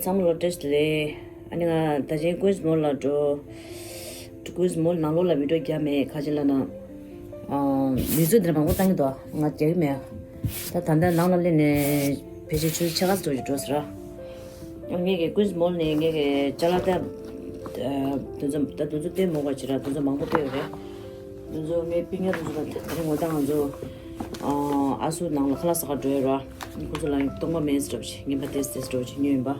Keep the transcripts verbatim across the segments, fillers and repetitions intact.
ཚང་མ་ལ་བཀྲ་ཤིས་བདེ་ལེགས། ཨ་ནི་ང་ད་ཅིང་ཀུན་སི་མོལ་ལ་འགྲོ། ཀུན་སི་མོལ་ནང་ལོགས་ལ་བི་ཌིའོ་རྒྱག་མེད། ཁ་ཅིག་ལ་ན། ཨ། མི་ཚོས་འདིར་མང་པོ་བཏང་གི་འདུག་ང་རྒྱག་གི་མེད། ད་ད་ལྟ་ནང་ལ་སླེབས་ནས་ཕལ་ཆེར་ཆུ་ཚོད་ཕྱེད་ཀ་ཙམ་འགྲོ་ཞིག་འགྲོ་ཟེར། ཨ། ངས་ཀྱི་ཀུན་སི་མོལ་ནས་ངས་ཀྱི་ཅ་ལག་ད། ཨ། དེ་ཚོ་ད་དེ་ཚོ་སྟོན་མོ་ག་ཅིག་ར་དེ་ཚོ་མང་པོ་སྟོན་ཡོད་རེད། དེ་ཚོ་ངའི་སྤུན་ཀྱག་དེ་ཚོ་ལ་ད་རིང་ངོ་ད་ང་ཚོ། ཨ། ཨ་སུ་ནང་ལ་ཁ་ལག་ཟ་ག་འགྲོ་ཡོད་ར། ཁོ་ཚོ་ལ་སྟོང་པ་མེད་ཟེར་བ་ཞིག་ངན་པ་ཏེས་ཏེས་འགྲོ་ཞིག་ཉོས་ཡིན་པ།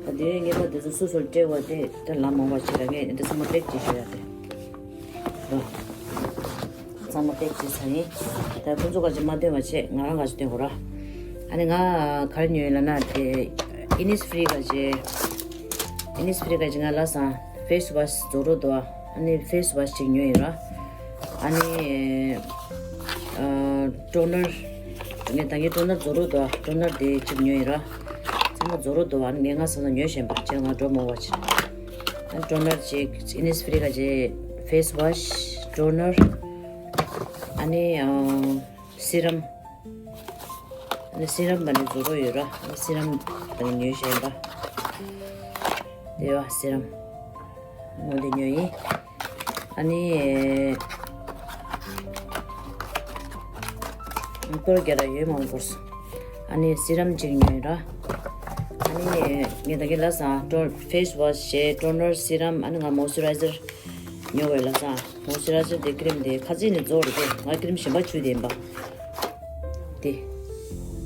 ད་དེ་ངན་པ་དེ་ཚོ་སོ་སོར་སྤྲད་བ་དེ་ད་ལམ་མང་བ་ཞིག་ལ་ངས་འདི་ཚང་མ་པེག་བྱེད་ཞུ་ཡ་དེ། ཨ། ཚང་མ་པེག་བྱེད་ཚར་ཡིན། ད་ཁོ་ཚོ་ག་ཅིག་མ་སྟོན་བ་བྱེད། ང་རང་ག་ཅིག་སྟོན་དགོས་ར། ཨ་ནི་ང་ག་རེ་ཉོས་ཡོད་ལབ་ན་དེ། ཨི་ནིས་ཕི་རི་ག་ཅིག་ཨི་ནིས་ཕི་རི་ག་ཅིག་ང་ལ་སང་ཕེ་སི་ཝ་ཤི་རྫོགས་འགྲོ་འདུག་ཨ་ནི་ཕེ་སི་ཝ་ཤི་ཅིག་ཉོས་ཡིན་ར། ཨ་ནི། ཨ། ཊོ་ནར། ངས་ད་གིན་ཊོ་ནར་རྫོགས་འགྲོ་འདུག་ཊོ་ནར་དེ་གཅིག་ཉོས་ཡིན་ར། ཚང་མ་རྫོགས་འགྲོ་འདུག་ཨ་ནི་ངས་ང་སང་ཉོས་བཞིན་པ་ཁྱེད་ང་འགྲོ་མོ་བ་ཕྱིན། ཨ་ནི་ཊོ་ནར་གཅིག་ཨི་ནིས་ཕི་རི་ག་ཅིག་ཕེ་སི་ཝ་ཤི། ཊོ་ནར། ཨ་ནི། ཨ། སི་རམ། ཨ་ནི་སི་རམ་པ་ནི་རྫོགས་འགྲོ་ཡོད་ར། ཨ་ནི་སི་རམ་པ་ནི་ཉོས་བཞིན་པ། དེ་བ་སི་རམ། འོ་དེ་ཉོས་ཡིན། ཨ་ནི། ལྟོ་རྒྱ་ར་ཡོད་མང་པོ་སོང་། ཨ་ནི་སི་རམ་གཅིག་ཉོས་ར། ཨ་ནི་ངས་ད་གིན་ལབ་སོང་། ཊོ་ཕེ་སི་ཝ་ཤི་བྱས། ཊོ་ནར། སི་རམ། ཨ་ནི་ང་མོ་སི་ཅུ་རའི་ཟར་ཉོ་བས་ལབ་སོང་། མོ་སི་ཅུ་རའི་ཟར་དེ་ཀི་རིམ་དེ་ཁ་ཚིག་ནས་རྫོགས་རེད་དེ། ང་ཀི་རིམ་གཞན་པ་བྱུགས་དེ་ཡིན་པ། དེ།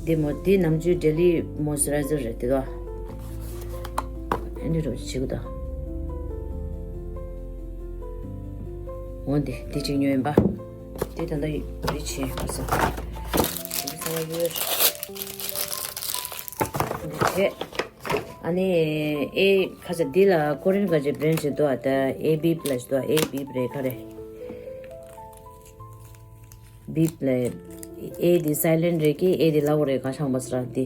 དེ་མོ་དེ་ནམ་རྒྱུན་ཌེ་ལི་མོ་སི་ཅུ་རའི་ཟར་རེད་དེ་དོ། ཨ་ནི་རོ་བྱེད་གི་དང་། འོ་དེ་དེ་གཅིག་ཉོས་ཡིན་པ། དེ་ད་ལྟ་ཡོད་རེད་བྱས་མ་ཟད། དེ་ཚང་མ་ཡོད། འདི་བྱས། ཨ་ནི་ཨེ་ཁ་ས་འདི་ལ་ཀོ་རི་ཡན་ག་ཅིག་བྷི་རེན་ཌི་ཞིག་འདུག་ཨ། ད་ཨེ་བིབ་ལབ་ཞིག་འདུག་ཨ། ཨེ་བིབ་རེད་ག་རེ། བིབ་ལབ། ཨེ་འདི་སའི་ལེན་ཊི་རེད་ཀི། ཨེ་འདི་ལབ་དགོས་རེད་ག་ཆང་པ་སི་ར་འདི།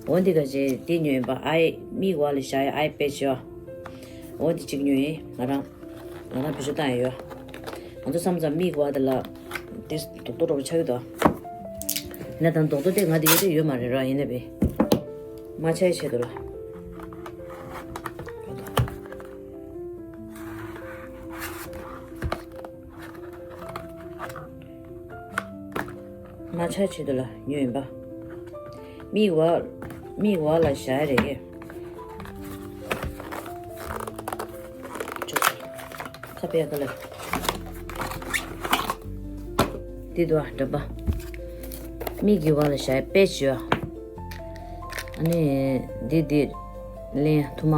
འོ་འདི་ག་ཅིག་འདི་ཉོས་ཡིན་པ། ཨའི་མིག་འོག་ལ་བཞག་ཡ་ཨའི་པེ་ཅི་ཡོད། འོ་འདི་གཅིག་ཉོས་ཡིན་ང་རང་། ང་རང་བེད་སྤྱོད་བཏང་ཡ་ཡོད། ང་ཚོ་མཚམས་མཚམས་མིག་འོག་དེ་ལ་དེ་རྡོག་རྡོག་འདྲ་པོ་ཆགས་ཀྱི་འདུག་ཡིན་ན་དང་རྡོག་རྡོག་དེ་ང་དེ་ཡོད་དེ་ཡོད་མ་རེད་ར། ཡིན་ན་བས་མ་ཆགས་ཡ་ཆེད་དུ་ར། མ་ཆགས་ཆེད་དུ་ལ་ཉོས་ཡིན་པ། མིག་འོག་མིག་འོག་ལ་བཞག་ཡ་རེད་ཀྱི། ཁ་པེ་ཡ་ཁ་ལ། འདི་འདུག་ཨ་འདྲ་པ། མིག་གི་འོག་ལ་བཞག་ཡ་པེ་ཅི་ཡོད། ཨ་ནི་འདི་འདི་ལེན་ཐུ་མ།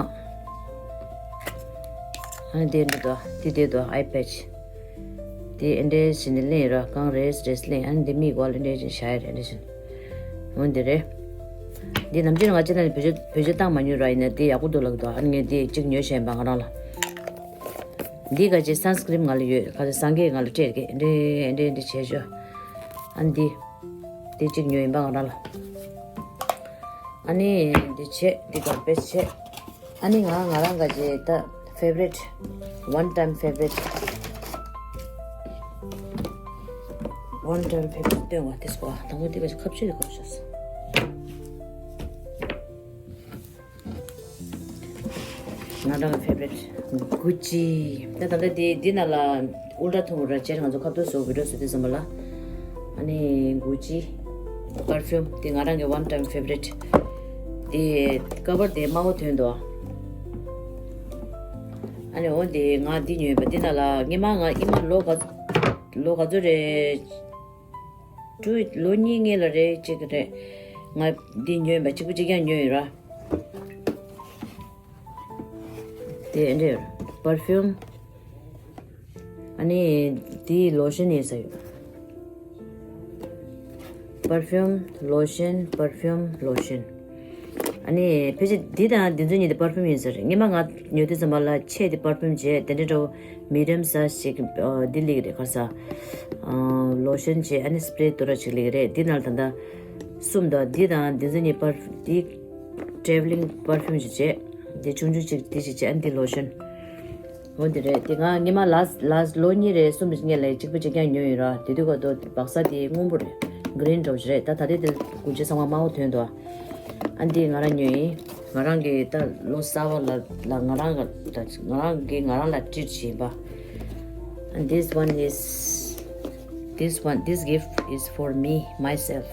ཨ་ནི་འདི་འདི་འདུག་ཨ། འདི་འདི་འདུག་ཨ། ཨའི་པེ་ཅི། དེ་ཨེ་འདྲས་བྱས་ནས་ལེན་ར། གང་རེས་རེས་ལེན། ཨ་ནི་འདི་མིག་འོག་ལ་འདྲས་བྱས་བཞག་ཡ་རེད། འདྲས་བྱས་འོ་འདི་རེད། འདི་ནམ་རྒྱུན་ང་ཅི་ན་ནི་བེད་སྤྱོད་བེད་སྤྱོད་བཏང་མ་མྱོང་ར། ཡིན་ན་འདི་ཡག་པོ་འདུག་ལབ་འདུག་ཨ་ནི་ངས་འདི་གཅིག་ཉོས་བྱས་པ་ང་རང་ལ། འདི་ག་ཅིག་སན་སི་ཀི་རིམ་ང་ལ་ཡོད། ག་ཅིག་སངས་རྒྱས་ང་ལ་སྤྲད་གི་འདྲས་འདྲས་འདྲས་བྱས་ཞོ། ཨ་ནི་འདི་འདི་གཅིག་ཉོས་ཡིན་པ་ང་རང་ལ། ཨ་ནི་འདི་བྱས་འདི་ག་པེ་བྱས། ཨ་ནི་ང་ང་རང་ག་ཅེ་ད་ཕེ་ཝ་རི་ཊི། ཝན་ཊའིམ་ཕེ་ཝ་རི་ཊི། ཝན་ཊའིམ་ཕེ་ཝ་རི་ཊི་སྟོན་བ་དེ་སོ། དང་པོ་དེ་ག་ཅེ་ཁ་ཕྱེ་དེ་ག་ཅེ་ཤོག་ང་རང་ཕེ་ཝ་རི་ཊི་གུ་ཅི། ད་ད་ལྟ་དེ་འདི་ནང་ལ་ཨུལ་ཊ་ཐུང་ར་ཅེར་ང་ཚོ་ཁ་ཐུག་བཟོ་བི་ཌིའོ་བཟོ་དུས་ཙམ་པ་ལ། ཨ་ནི་གུ་ཅི་པར་ཕིའུམ་དེ་ང་རང་གི་ཝན་ཊའིམ་ཕེ་ཝ་རི་ཊི། དེ་ཀ་བར་དེ་དམར་པོ་ཐོན་འདུག་ཨ་ནི་འོ་དེ་ང་འདི་ཉོས་པ་འདི་ན་ལ་སྔོན་མ་ང་ཨི་མ་ལོ་ག་ལོ་ག་ཚོད་རེད། དྲུག་ལོ་གཉིས་སྔོན་ལ་རེད་ཅིག་རེད། ང་འདི་ཉོས་པ་གཅིག་པུ་གཅིག་རྐྱང་ཉོས་ཡོད་ར། དེ་འདྲས་པར་ཕིའུམ། ཨ་ནི་དེའི་ལོ་ཤན་ཡིན་ས་ཡོད། པར་ཕིའུམ་ལོ་ཤན། པར་ཕིའུམ་ལོ་ཤན། ཨ་ནི་ཕལ་ཆེར་འདི་དང་འདི་ཚོ་གཉིས་དེ་པར་ཕིའུམ་ཡིན་ས་རེད། སྔོན་མ་ང་ཉོ་དུས་ཙམ་པ་ལ་ཆེ་དེ་པར་ཕིའུམ་བྱས། དེ་འདྲ་འདྲ་བོ་མི་ཌི་ཡམ་སའིཛ་ཞིག་འདི་ལེགས་རེད། ག་ས་ལོ་ཤན་བྱས། ཨ་ནི་སི་པི་རེ་དུ་ར་ཅིག་ལེགས་རེད། འདི་ནང་ད་ལྟ་གསུམ་དང་འདི་དང་འདི་ཚོ་གཉིས་པར་འདི་ཊེ་ཝེ་ལིང་པར་ཕིའུམ་ཞིག་བྱས། འདི་ཆུང་ཆུང་ཅིག་འདི་ཞིག་བྱས། ཨ་ནི་འདི་ལོ་ཤན། འོ་འདི་རེད། དེ་ང་སྔོན་མ་ལཱ་ལཱ་ལོ་གཉིས་རེད་གསུམ་རེད་སྔོན་ལ་གཅིག་པ་གཅིག་རྐྱང་ཉོས་ཡོད་ར། དེ་དུས་ག་དོ་བག་ས་དེ་སྔོན་པོ་རེད། གི་རིན་འདྲ་བོ་ཞིག་རེད། ད་ད་རེས་དེ་དགུན་ཆ་ཚང་མ་དམར་པོ་ཐོན་འདུག་ཨ་འདི་ང་རང་ཉོས་ཡིན། ང་རང་གི་ད་ལོ་གསར་པ་ལ་ལ་ང་རང་ག་ད་ང་རང་གི་ང་རང་ལ་ཊི་རིཊ་བྱེད་པ། And this one is, this one, this gift is for me, myself.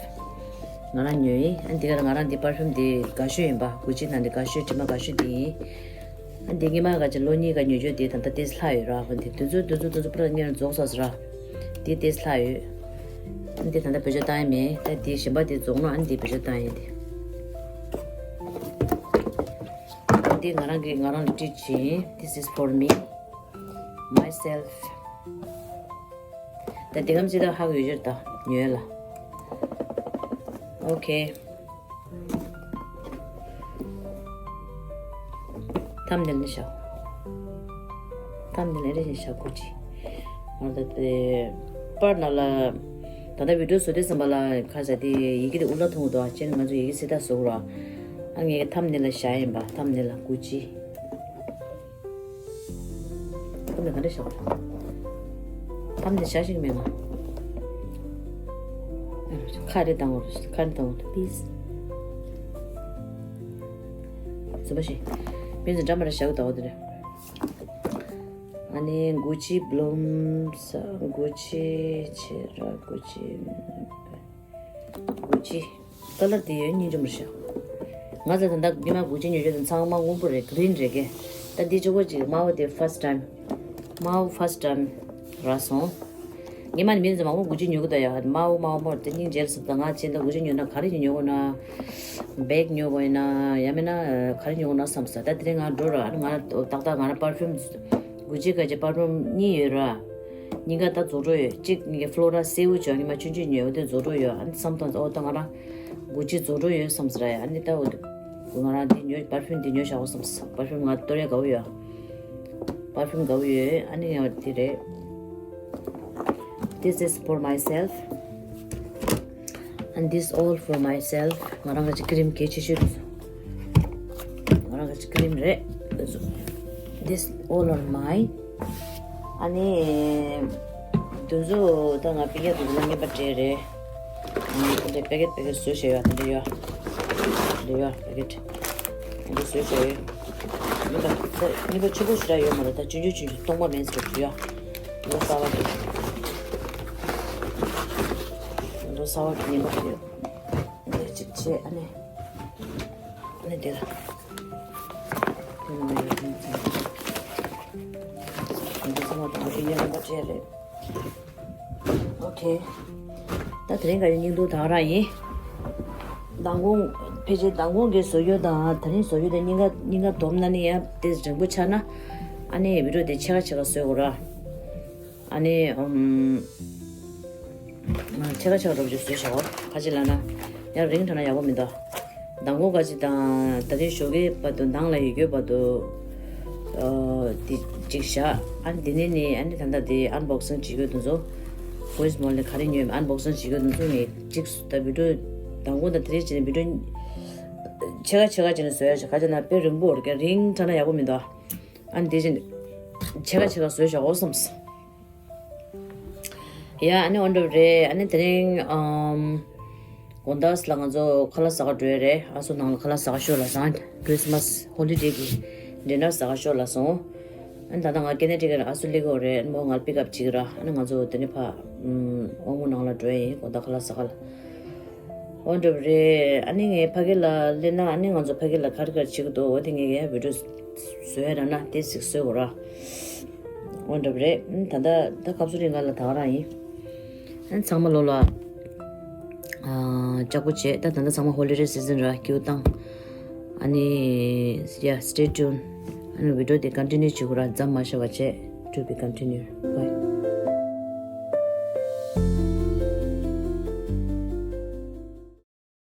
ང་རང་ཉོས་ཡིན། ཨ་འདི་ག་ང་རང་འདི་པར་ཕིའུམ་འདི་དགའ་ཤོས་ཡིན་པ། གུ་ཅི་ནང་འདི་དགའ་ཤོས་དྲི་མ་དགའ་ཤོས་འདི་ཡིན། ཨ་འདི་ཉི་མ་ག་ཅི་ལོ་གཉིས་ཀ་ཉོས་ཡོད་དེ་ད་ལྟ་ཏེས་ལྷག་ཡོད་ར། ཧོ་འདི་དུས་ཚོད་དུས་ཚོད་དུས་ཚོད་པུ་ར་ཉེར་རྫོགས་ས་ར། འདི་ཏེས་ལྷག་ཡོད། ཨ་འདི་ད་ལྟ་བེད་སྤྱོད་བཏང་ཡ་མེད། ད་འདི་གཞན་པ་འདི་རྫོགས་ན་ཨ་འདི་བེད་སྤྱོད་བཏང་ཡ་འདི། འདི་ང་རང་གི་ང་རང་ལ་ཊི་རིཊ་བྱིན། This is for me, myself. ད་འདི་གམ་ཅི་ད་ཧ་གོ་ཡོད་ཅེར་ད་ཉོས་ལ། ཨོ་ཁེ། ཐམ་ནེལ་ནི་ཤོག་ཐམ་ནེལ་ཨེ་རེ་ཞིག་ཤོག་གོ་ཅི། ང་ད་དེ་པར་ན་ལ། ད་ལྟ་བི་ཌིའོ་བཟོ་དུས་ཙམ་པ་ལ་ཁ་ཟ་དེ་ཡི་གེ་དེ་ཨུ་ལ་ཐུང་དོ་ཨ་ཅེན་ང་ཚོ་ཡི་གེ་སི་ད་བཟོ་ར། ཨ་ངས་ཐམ་ནེལ་ལ་བཞག་ཡིན་པ། ཐམ་ནེལ་ལ་གོ་ཅི། ཐམ་ནེལ་ག་འདྲ་བཞག་པ། ཐམ་ནེལ་བཞག་ཤིག་མེད་ན། ཁ་རེ་བཏང་བ་རེད། ཁ་རེ་བཏང་བ་རེད། པི་ལི་སི། བཟོ་པ་ཞིག་མི་ཚོ་འདྲ་མ་འདྲ་བཞག་གི་འདུག་དེ་རེད། ཨ་ནི་གུ་ཅི་བླུམ་ས། གུ་ཅི་ཆེ་ར། གུ་ཅི། གུ་ཅི། ཀ་ལར་དེ་ཡོད་སྙིང་རྗེ་མོ་རེད་ཤག་ང་ཚོ་ད་ལྟ་འདི་མ་གུ་ཅི་ཉོ་རྒྱུ་དེ་ཚང་མ་སྔོན་པོ་རེད། གི་རིན་རེད་གི་ད་འདི་གཅིག་པོ་ཅིག་དམར་པོ་དེ་ཕར་སི་ཊི་ཊའིམ། དམར་པོ་ཕར་སི་ཊི་ཊའིམ་རག་སོང་། ཉི་མ་ནི་མི་ཚོ་མང་པོ་གུ་ཅི་ཉོ་གི་འདུག་ཡ། དམར་པོ་དམར་པོ་དེ་སྙིང་རྗེ་ལ་སོང་། ད་ང་ཅི་འདྲ་གུ་ཅི་ཉོ་ན་ག་རེ་ཉོ་དགོས་ན། བེག་ཉོ་དགོས་ཡིན་ན་ཡང་མིན་ན་ག་རེ་ཉོ་དགོས་ན་བསམ་སོང་། ད་དེ་རིང་ང་འགྲོ་ར། ང་ཏག་ཏག་ང་རང་པར་ཕིའུམ་གུ་ཅི་ག་ཅི་པར་ཕིའུམ་གཉིས་ཡོད་ར། གཉིས་ཀ་ད་རྫོགས་འགྲོ་ཡོད། གཅིག་ངའི་ཕློ་ར་སེའུ་བྱས་ཉི་མ་ཆུང་ཆུང་ཉོས་འོ་དེ་རྫོགས་འགྲོ་ཡོད། ཨ་ནི་བསམ་བཏང་འོ་ད་ང་རང་གུ་ཅི་རྫོགས་འགྲོ་ཡོད་བསམ་ཟེར་ཡ། ཨ་ནི་ད་འོ་དེ་ང་རང་འདི་ཉོས། པར་ཕིའུམ་འདི་ཉོས་བཞག་འོ་བསམ་སོང་། པར་ཕིའུམ་ང་གཏོར་ཡ་དགའ་བོ་ཡོད། པར་ཕིའུམ་དགའ་བོ་ཡོད། ཨ་ནི་ཡང་དེ་རེད། This is for myself. And this all for myself. ང་རང་གི་ཀི་རིམ་གལ་ཆེ་ཤོས་རེད། ང་རང་གི་ཀི་རིམ་རེད། This all are mine. ཨ་ནི་དུ་ཚོ་ད་ང་པི་ཀ་དུ་ཚོ་ལ་ངེས་པ་སྤྲད་རེད། ཨ་ནི་དེ་འདྲའི་པེ་ཀེ་ཊི་པེ་ཀེ་ཊི་བཟོས་བྱས་ཡོད། དེ་འདྲ་ཡོད། དེ་འདྲ་ཡོད་པེ་ཀེ་ཊི། དེ་འདྲ་བཟོས་བྱས་ཡོད། ནི་པ་ནི་པ་ཆུ་བོ་ཞེ་དྲག་ཡོད་མ་རེད། ད་ཆུང་ཆུང་ཆུང་ཆུང་སྟོང་པ་མེད་ཟེར་བ་ཡོད། ལོ་གསར་པ་དེ། ལོ་གསར་པ་གི་ཉིན་མོ་རེད། འདི་གཅིག་བྱས། ཨ་ནི་ཨ་ནི་འདི་ལ། དེ་ནང་ཡོད་ཀྱི་འདུག་འདི་ཚང་མ་དང་རིག་གནས་རིམ་པ་བྱས་རེད། ཨོ་ཁེ། ད་དེ་རིང་ག་ཡི་སྙིང་སྡུག་ད་ག་རང་ཡིན། མདང་དགོང་ཕལ་ཆེར་མདང་དགོང་གི་བཟོ་རྒྱུ་དང་དེ་རིང་བཟོ་རྒྱུ་དེ་གཉིས་ཀ་གཉིས་ཀ་བསྡོམས་ན་ནི་ཡང་དེ་རིང་པོ་ཆགས་ན། ཨ་ནི་བི་ཌིའོ་དེ་ཕྱེད་ཀ་ཕྱེད་ཀ་བཟོས་དགོས་ར། ཨ་ནི་ཨམ། ཕྱེད་ཀ་ཕྱེད་ཀ་འགྲོ་རྒྱུ་བཟོས་བཞག་ཁ་ཅིག་ལ་ན་ཡང་རིང་དྲགས་ན་ཡག་པོ་མི་འདུག་མདང་དགོང་ག་ཅིག་དང་ད་རེས་ཞོགས་ཀའི་བར་དུ་མདང་ལ་ཡོད་རྒྱུའི་བར་དུ། ཨོ་དེ་གཅིག་བཞག་ཨ་ནི་དེ་ནས་ནི་ཨ་ནི་ད་ལྟ་དེ་ཨན་བོག་སིང་བྱེད་རྒྱུ་དེ་ཚོ། ཝེ་སི་མོལ་ནས་ག་རེ་ཉོས་ཨན་བོག་སིང་བྱེད་རྒྱུ་དེ་ཚོ་ངས་གཅིག་ད་བི་ཌིའོ་མདང་དགོང་དང་དེ་རིང་བྱས་ནས་བི་ཌིའོ་ཕྱེད་ཀ་ཕྱེད་ཀ་བྱས་ནས་བཟོ་ཡ་ཞིག་ཁ་ཅིག་ན་དཔེ་རིང་པོ་འོར་གི་རིང་དྲགས་ན་ཡག་པོ་མི་འདུག་ཨ་ནི་དེ་བཞིན་ཕྱེད་ཀ་ཕྱེད་ཀ་བཟོས་བཞག་འོ་བསམ་སོང་། ཡ་ཨ་ནི་འོ་འདྲ་རེད། ཨ་ནི་དེ་རིང་ཨམ། དགོང་དག་ལ་ང་ཚོ་ཁ་ལག་ཟ་ག་འགྲོ་ཡ་རེད། ཨ་སོ་ནང་ལ་ཁ་ལག་ཟ་ག་ཤོག་ལབ་སོང་། ཁྲིས་མས་ཧོ་ལི་ཌེ་གི་ཌི་ནར་ཟ་ག་ཤོག་ལབ་སོང་། ཨ་ནི་ད་ལྟ་ང་ཀེ་ནེ་ཌི་ཀ་ལ་ཨ་སོ་སླེབས་ཀྱི་ཡོད་རེད། མོ་ང་ལ་པིག་ཨབ་བྱེད་ཀྱི་ར། ཨ་ནི་ང་ཚོ་དེ་ནས་ཕ་ཨམ། དབང་མོ་ནང་ལ་འགྲོ་ཡ་ཡིན། དགོང་དག་ཁ་ལག་ཟ་ག་ལ། འོ་འདྲ་པོ་རེད། ཨ་ནི་ངས་ཕ་གི་ལ་སླེབས་ན་ཨ་ནི་ང་ཚོ་ཕ་གི་ལ་ག་རེ་ག་རེ་བྱེད་ཀྱི་འདུག་འོ་དེ་ངས་ཡ་བི་ཌིའོ་བཟོ་ཡ་རག་ན་དེ་ཟིག་བཟོས་དགོས་ར། འོ་འདྲ་པོ་རེད། ད་ལྟ་ད་སྐབས་སུ་རིང་ག་ལ་ད་ག་རང་ཡིན། ཨ་ནི་ཚང་མ་ལོ་ལ་ཨ་ལྕགས་པོ་བྱས། ད་ད་ལྟ་ཚང་མ་ཧོ་ལི་ཌེ་སི་ཛན་ར། སྐྱིད་པོ་བཏང་། ཨ་ནི་ཡ་སི་ཊེ་ཊུན། ཨ་ནི་བི་ཌིའོ་དེ་ཀོན་ཊི་ནིའུ་བྱེད་དགོས་ར། མཚམས་མ་བཞག་པ་བྱས། To be continued. Bye.